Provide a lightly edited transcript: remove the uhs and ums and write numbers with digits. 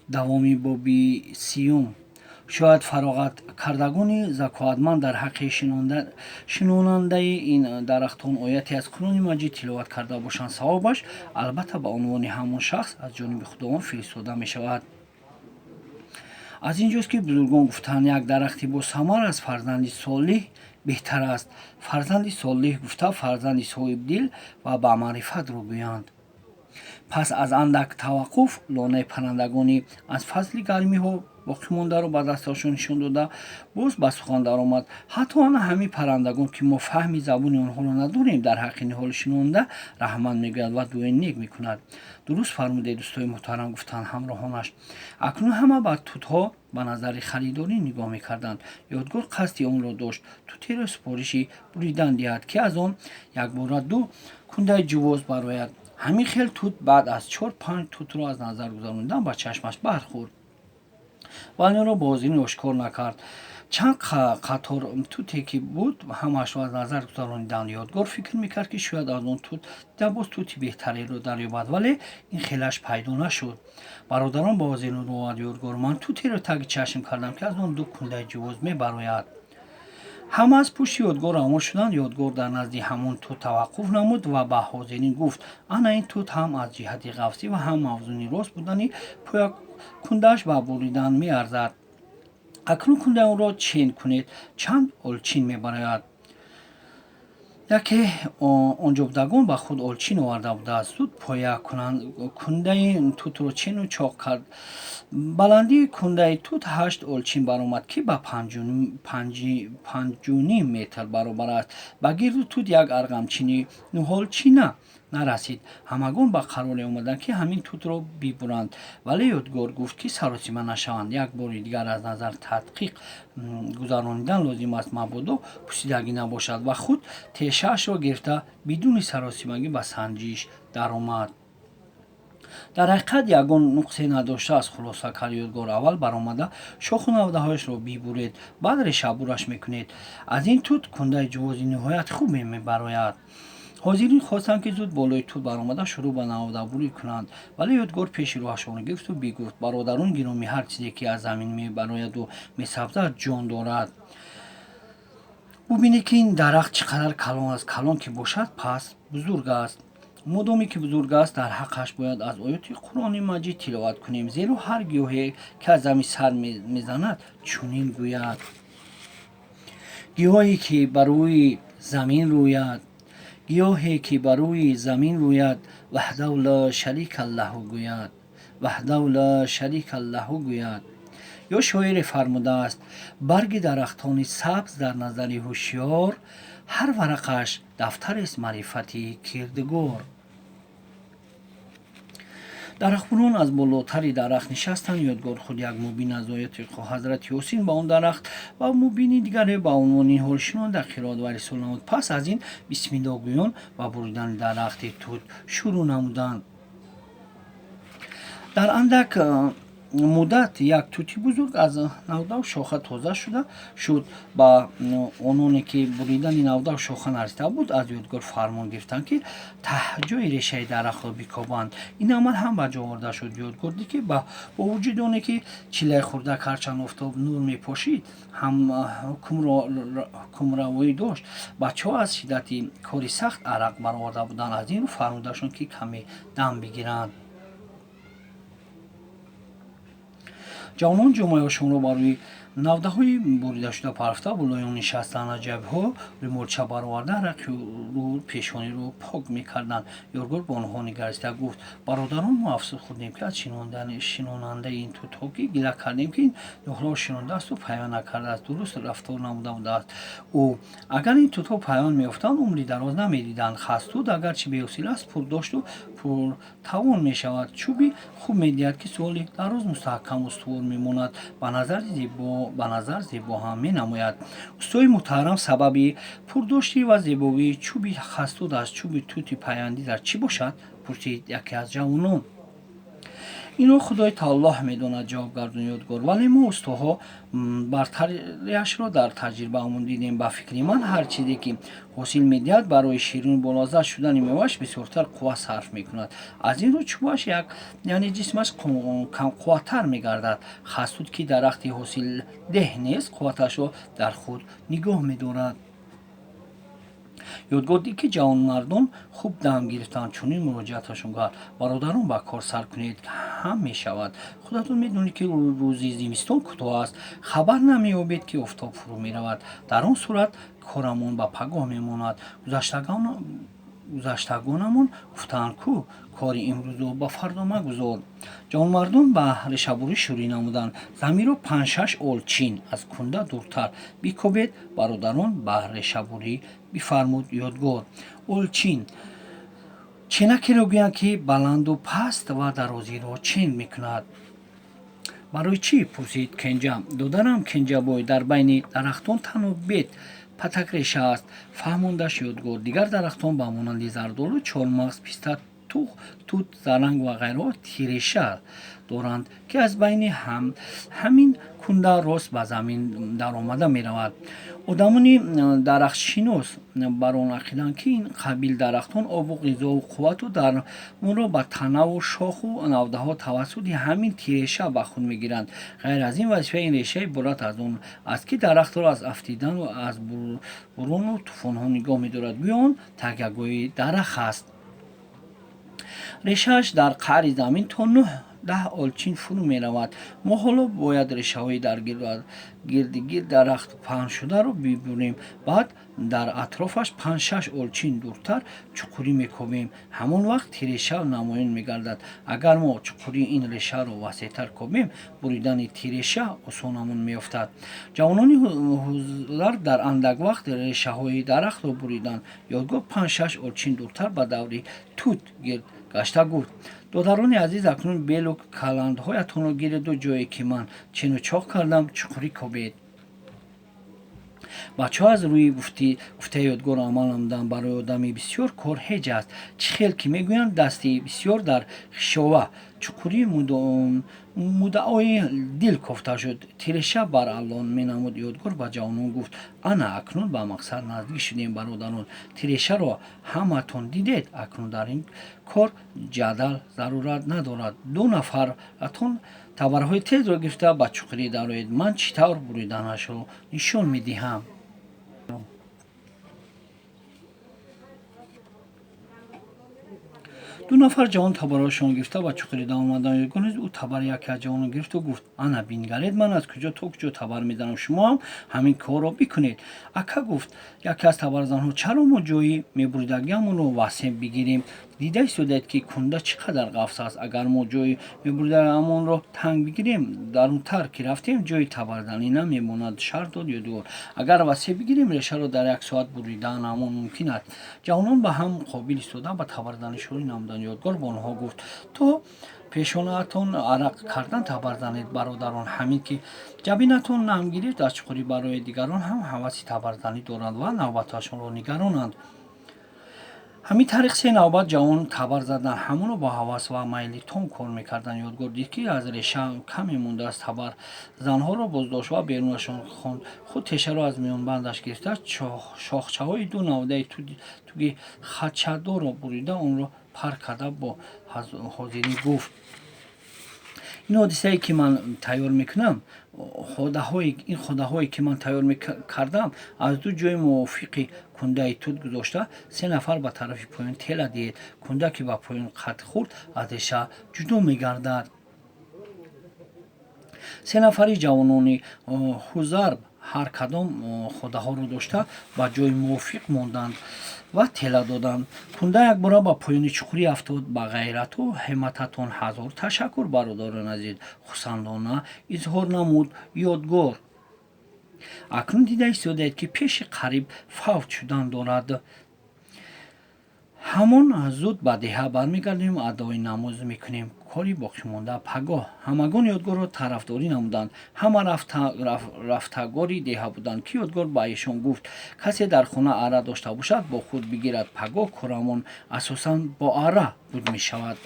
Давоми боби сиюм. Шояд фароғаткардагони закоатманд дар ҳаққи шинонандаи ин дарахтон ояте аз Қуръони Маҷид тиловат карда бошанд. Савобаш албатта ба унвони ҳамон шахс аз ҷониби Худованд фиристода мешавад. Аз ин ҷост, ки бузургон гуфтаанд: як дарахти босамар аз фарзанди солиҳ беҳтар аст. Фарзанди солиҳ гуфта, фарзанди соҳибдил ва бамаърифатро гӯянд. Пас аз андак таваққуф, лонаи паррандагони аз фасли гармиҳо боқимондаро ба дасташон нишон дода, боз ба сухан даромад: ҳатто ана ҳамин паррандагон, ки мо фаҳми забони онҳоро надорем, дар ҳаққи ниҳоли шинонда раҳмат мегӯяд ва дуои нек мекунад. Дуруст фармудед, дӯстои муҳтарам, гуфтанд ҳамроҳонаш. Акнун ҳама ба тутҳо ба назари харидорӣ нигоҳ мекарданд. Ёдгор қасди онро дошт, тутеро супориши буридан диҳад, ки аз он якбора ду кундаи ҷувоз барояд. Ҳамин хел тут баъд аз чор-панҷ тутро аз назар гузаронидан ба чашмаш бархӯрд, вале онро ба ҳозирин ошкор накард. Чанд қатор туте ки буд, ҳамаашро аз назар гузарониданд. Ёдгор фикр мекард, ки шояд аз он тут дида боз тути беҳтареро дарёбад, вале ин хелаш пайдо нашуд. Бародарон, ба ҳозирин рӯ овард Ёдгор, ман тутеро таги чашм кардам, ки аз он ду кундаи ҷувоз мебарояд. Ҳама аз пушти Ёдгор равон шуданд. Ёдгор дар назди ҳамон тут таваққуф намуд ва ба ҳозирин гуфт: ана ин тут ҳам аз ҷиҳати ғафсӣ ва ҳам мавзуни рост будани поякундааш ба буридан меарзад. Акнун кундаи онро чен кунед, чанд олчин мебарояд? Яке онҷобдагон ба худ олчин оварда будааст. Зуд поя кундаи тутро чену чоқ кард. Баландии кундаи тут 8 олчин баромад, ки ба 5,5 метр баробар аст. Ба гирду тут як арғамчини нуҳолчина нарасид. Ҳамагон ба қароре омаданд, ки ҳамин тутро бибуранд, вале Ёдгор гуфт, ки саросима нашаванд, як бори дигар аз назар тадқиқ гузаронидан лозим аст, мабодо пусидагӣ набошад, ва худ тешаашро гирифта, бидуни саросимагӣ ба санҷиш даромад. Дар ҳақиқат ягон нуқсе надоштааст, хулоса кард Ёдгор. Аввал баромада шоху навдаҳояшро бибуред, баъд решабураш мекунед. Аз ин тут кундаи ҷувози ниҳоят хубе мебарояд. Ҳозирин хостанд, ки зуд болои тут баромада, шурӯъ ба навдабурӣ кунанд, вале Ёдгор пеши роҳашонро гирифту бигуфт: бародарон гиромӣ, ҳар чизе ки аз замин мебарояду месабзад, ҷон дорад. Бубинед, ки ин дарахт чӣ қадар калон аст. Калон ки бошад, пас бузург аст. Модоме ки бузург аст, дар ҳаққаш бояд аз оёти Қуръони Маҷид тиловат кунем, зеро ҳар гиёҳе ки аз замин сар мезанад, чунин гӯяд: гиёҳе ки ба рӯи замин рӯяд, гиёҳе ки ба рӯи замин рӯяд, ваҳдаву ла шарика лаҳу гӯяд, ваҳдаву ла шарика лаҳу гӯяд. Ё шоире фармудааст: барги дарахтони сабз дар назари ҳушёр, ҳар варақаш дафтарест маърифати кирдигор. Дарахтбурон аз болотари дарахт нишастанд. Ёдгор худ як мубин аз ояти ҳазрати Ёсин ба он дарахт ва мубини дигаре ба унвони ниҳолшинонда қироат ва рисол намуд. Пас аз ин бисмиллоҳ гӯён ба буридани дарахти тут шурӯъ намуданд. Дар андак муддат як тути бузург аз навдаву шоха тоза шуда шуд. Ба ононе ки буридани навдаву шоха нарасида буд, аз Ёдгор фармон гирифтанд, ки таҳҷои решаи дарахтро бикобанд. Ин амал ҳам ба ҷо оварда шуд. Ёдгор дид, ки бо вуҷуди оне ки чиллаи хурдак ҳарчанд офтоб нур мепошид, ҳам ҳукмравоӣ дошт, бачаҳо аз шиддати кори сахт арақ бароварда буданд. Аз ин рӯ фармудашон, ки каме дам бигиранд. Ҷавонон ҷомаҳояшонро бар рӯи навдаҳои буридашуда парфта, болои он нишастанд, аз ҷайбҳо рӯмолча бароварда, арақи рӯ пешониро пок мекарданд. Ёдгор ба онҳо нигариста гуфт: бародарон, мо афсӯс хӯрдем, ки аз шинонандаи ин тутҳо ки гила кардем, ки ин ниҳолҳоро шинондаасту пайванд накардааст, дуруст рафтор намуда будааст ӯ. Агар ин тутҳо пайванд меёфтанд, умри дароз намедиданд. Хастут агарчи беҳосил аст, пурдошту пуртавон мешавад, чӯби хуб медиҳад, ки соли дароз мустаҳкам устувор мемонад, ба назар зебо ҳам менамояд. Устои муҳтарам, сабаби пурдоштӣ ва зебовии чӯби хастут аз чӯби тути пайвандӣ дар чӣ бошад? Пурсид яке аз ҷавонон. Инро Худои Таоло медонад, ҷавоб гардон Ёдгор. Вале мо устоҳо бартариашро дар таҷрибаамон дидем. Ба фикри ман, ҳар чизе ки ҳосил медиҳад, барои ширину болаззат шудани мевааш бисёртар қувва сарф мекунад. Аз ин рӯ чӯбаш яъне ҷисмаш камқувваттар мегардад. Хастут, ки дарахти ҳосилдеҳ нест, қувваташро дар худ нигоҳ медорад. Ёдгор дид, ки ҷавонмардон хуб дам гирифтанд, чунин муроҷиаташон кард: Бародарон, ба кор сар кунед ҳам мешавад. Худатон медонед, ки рӯзи зимистон кӯтоҳ аст. Хабар намеёбед, ки офтоб фурӯ меравад. Дар он сурат корамон ба пагоҳ мемонад. Гузаштагонамон гуфтаанд ку: кори имрӯзро ба фардо магузор. Ҷавонмардон ба решабурӣ шурӯъ намуданд. Заминро панҷ-шаш олчин аз кунда дуртар бикобед, бародарон, ба решабурӣ бифармуд Ёдгор. Олчин ченакеро гӯянд, ки баланду паст ва дарозиро чен мекунад. Барои чӣ? Пурсид Кенҷа. Додарам Кенҷабой, дар байни дарахтон танҳо бед патакреша аст, фаҳмондаш Ёдгор. Дигар дарахтон ба монанди зардолу, чормағз, писта, тут, заранг ва ғайраҳо тирреша доранд, ки аз байни ҳамин кунда рост ба замин даромада меравад. Одамони дарахтшинос бар он ақидаанд, ки ин қабил дарахтон обу ғизову қуввату дармонро ба танаву шоху навдаҳо тавассути ҳамин тирреша ба худ мегиранд. Ғайр аз ин, вазифаи ин реша иборат аз он аст, ки дарахтро аз афтидану аз бурону тӯфонҳо нигоҳ медорад. Гӯё он такягоҳи дарахт аст. Решааш дар қаъри замин то нӯҳ даҳ олчин фурӯ меравад. Мо ҳоло бояд решаҳои дар гирдигирд дарахт паҳншударо бибурем. Баъд дар атрофаш панҷ-шаш олчин дуртар чуқурӣ мекобем. Ҳамон вақт тирреша намоён мегардад. Агар мо чуқурии ин решаро васеътар кобем, буридани тирреша осонамон меёфтад. Ҷавонони ҳузар дар андак вақт решаҳои дарахтро буриданд. Ёдгор панҷ-шаш олчин дуртар ба даври тут гирд гашта гуфт: Додарони азиз, акнун белу каландҳоятонро гиреду ҷое ки ман чену чоқ кардам, чуқурӣ кобед. Бачаҳо аз рӯи гуфтаи Ёдгор амал намуданд. Барои одами бисёр кор ҳеҷ аст. Чӣ хел ки мегӯянд, дасти бисёр дар хишова. Чуқурии муддаои дил кофта шуд. Тирреша баръало менамуд. Ёдгор ба ҷавонон гуфт: Ана акнун ба мақсад наздик шудем, бародарон. Тиррешаро ҳамаатон дидед. Акнун дар ин кор ҷадал зарурат надорад. Ду нафаратон табарҳои тезро гирифта ба чуқурӣ дароед. Ман чӣ тавр буриданашро нишон медиҳам. Ду нафар ҷавон табарҳояшонро гирифта ба чуқурӣ даромаданд. Ёдгор низ ӯ табари яке аз ҷавонон гирифту гуфт: Ана бингаред, ман аз куҷо то куҷо табар мезанам. Шумо ҳам ҳамин корро бикунед. Ака, гуфт яке аз табарзанҳо, чаро мо ҷои мебуридагиамонро васеъ бигирем? Дида истодаед, ки кунда чӣ қадар ғафс аст. Агар мо ҷои мебуридагиамонро танг бигирем, дарунтар ки рафтем, ҷои табарзанӣ намемонад, шарҳ дод Ёдгор. Агар васеъ бигирем, решаро дар як соат буриданамон мумкин аст. Ҷавонон ба ҳам муқобил истода ба табарзанӣ шурӯъ намуданд. Ёдгор ба онҳо гуфт: То пешонаатон арақ кардан табар занед, бародарон. Ҳамин ки ҷабинатон нам гирифт, аз чуқурӣ бароед. Дигарон ҳам ҳаваси табарзанӣ доранд ва навбаташонро нигаронанд. Ҳамин тариқ се навбат ҷавон табар заданд. Ҳамоно бо ҳавас ва майли том кор мекарданд. Ёдгор дид, ки аз реша каме мондааст. Табарзанҳоро боздошт ва берунашон хонд. Худ тешаро аз миёнбандаш гирифта, шохчаҳои ду навдаи туги хадшадорро бурида, онро пар карда, бо ҳозирӣ гуфт: Ин ҳодисае ки ман тайёр мекунам, ин ходаҳое ки ман тайёр кардам, аз ду ҷои мувофиқи кундаи тут гузошта, се нафар ба тарафи поён тела диҳед. Кунда ки ба поён қад хӯрд, аз реша ҷудо мегардад. Се нафари ҷавонони ҳузарб ҳар кадом ходаҳоро дошта, ба ҷои мувофиқ монданд ва тела доданд. Кунда якбора ба поёни чуқурӣ афтод. Ба ғайрату ҳиммататон ҳазор ташаккур, бародарони азиз, хурсандона изҳор намуд Ёдгор. Акнун дида истодаед, ки пеши қариб фавт шудан дорад. Ҳамон зуд ба деҳа бармегардем, адои намоз мекунем. Кори боқимонда пагоҳ. Ҳамагон Ёдгорро тарафдорӣ намуданд. Ҳама рафтагори деҳа буданд, ки Ёдгор ба эшон гуфт: Касе дар хона арра дошта бошад, бо худ бигирад. Пагоҳ корамон асосан бо арра буд мешавад.